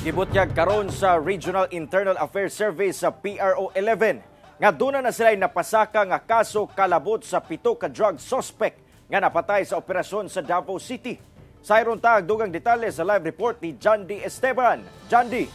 Gibutyag karon sa Regional Internal Affairs Service sa PRO 11 nga duna na sila napasaka nga kaso kalabot sa 7 ka drug suspect nga napatay sa operasyon sa Davao City. Sayron ta og dugang detalye sa live report ni John D. Esteban. John D.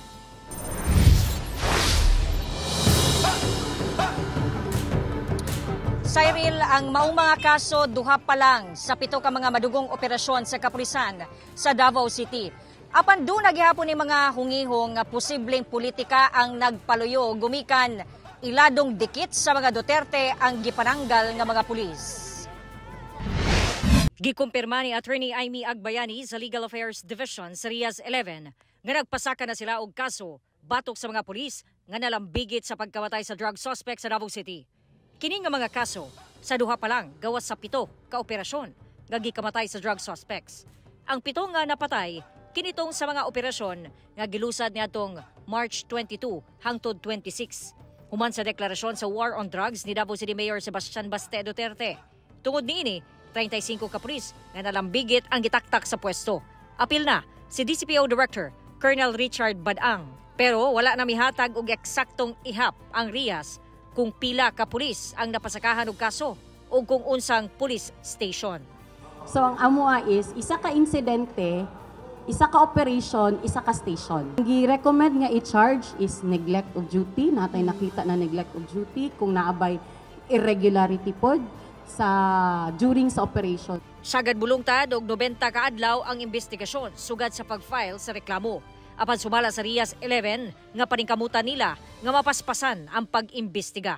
Cyril, ang maong mga kaso 2 pa lang sa 7 ka mga madugong operasyon sa kapulisan sa Davao City. Apan doon gihapon ni mga hungihong nga posibleng politika ang nagpaluyo gumikan iladong dikit sa mga Duterte ang gipananggal nga mga pulis. Gikumpirma ni Attorney Amy Agbayani sa Legal Affairs Division sa Riaz 11 nga nagpasaka na sila og kaso batok sa mga pulis nga nalambigit sa pagkamatay sa drug suspect sa Davao City. Kini nga mga kaso sa 2 pa lang gawas sa 7 ka operasyon nga gikamatay sa drug suspects. Ang 7 nga napatay kinitong sa mga operasyon nga gilusad niadtong March 22 hangtod 26. Human sa deklarasyon sa War on Drugs ni Davao City Mayor Sebastian Baste Duterte. Tungod niini, 35 ka pulis nga nalambigit ang gitaktak sa pwesto. Apil na si DCPO Director Colonel Richard Badang. Pero wala na mihatag og eksaktong ihap ang Rias kung pila ka pulis ang napasakahan og kaso o kung unsang police station. So ang amoa is isa ka insidente, isa ka operation, isa ka station. Ang gi-recommend nga i-charge is neglect of duty. Natay nakita na neglect of duty kung naabay irregularity pod sa during sa operation. Sagad bulungtad og 90 ka adlaw ang investigasyon sugad sa pag-file sa reklamo. Apan sumala sa Riaz 11 nga paningkamutan nila nga mapaspasan ang pag-imbestiga.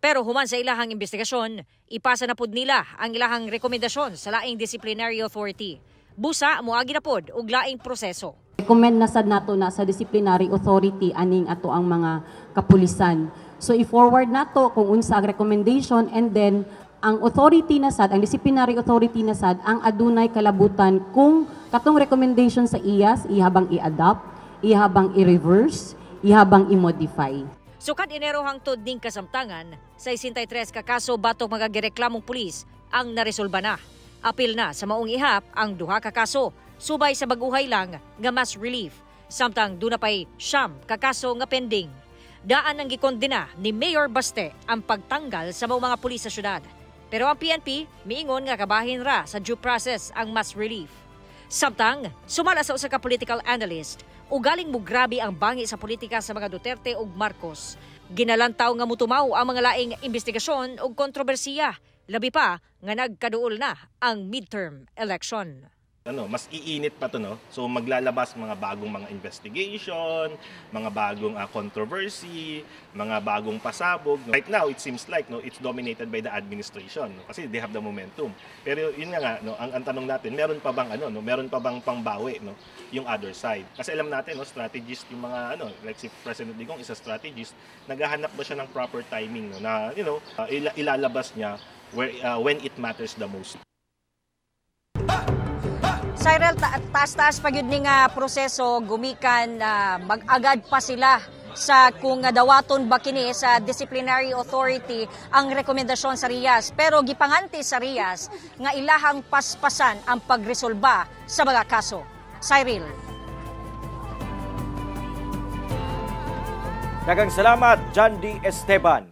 Pero human sa ilahang investigasyon, ipasa na pud nila ang ilahang rekomendasyon sa laing disciplinary authority. Busa moagi na pod og laing proseso. Recommend na sad nato na sa disciplinary authority aning ato ang mga kapulisan. So i-forward nato kung unsa ang recommendation, and then ang authority na sad, ang disciplinary authority na sad ang adunay kalabutan kung katong recommendation sa IAS ihabang i-adopt, ihabang i-reverse, ihabang i-modify. Sukad Enero hangtod ning kasamtangan, 63 ka kaso batok mga gireklamong pulis ang naresolba na. Apil na sa maong ihap ang 2 ka kaso, subay sa baguhay lang nga mass relief. Samtang duna pay 9 ka kaso nga pending. Daan ang gikondena ni Mayor Baste ang pagtanggal sa maong mga pulis sa syudad. Pero ang PNP miingon nga kabahin ra sa due process ang mass relief. Samtang sumala sa usa ka political analyst, ugaling mugrabe ang bangi sa politika sa mga Duterte ug Marcos. Ginalantaw nga mutumaw ang mga laing investigasyon ug kontrobersiya. Labi pa nga nagkaduol na ang midterm election. Mas iinit pa to, no? So maglalabas mga bagong mga investigation, mga bagong controversy, mga bagong pasabog. Right now, it seems like, no, it's dominated by the administration, no? Kasi they have the momentum. Pero yun nga, no, ang tanong natin, meron pa bang ano, no, meron pa bang pangbawi, no, yung other side? Kasi alam natin, no, strategist yung mga ano, like si President Digong is a strategist, naghahanap ba siya ng proper timing, no, na ilalabas niya where when it matters the most. Cyril, taas-taas pa gyud ni nga proseso gumikan mag-agad pa sila sa kung dawaton ba kini sa disciplinary authority ang rekomendasyon sa Riaz. Pero gipanganti sa Riaz nga ilahang paspasan ang pagresolba sa mga kaso. Cyril. Daghang salamat, John D. Esteban.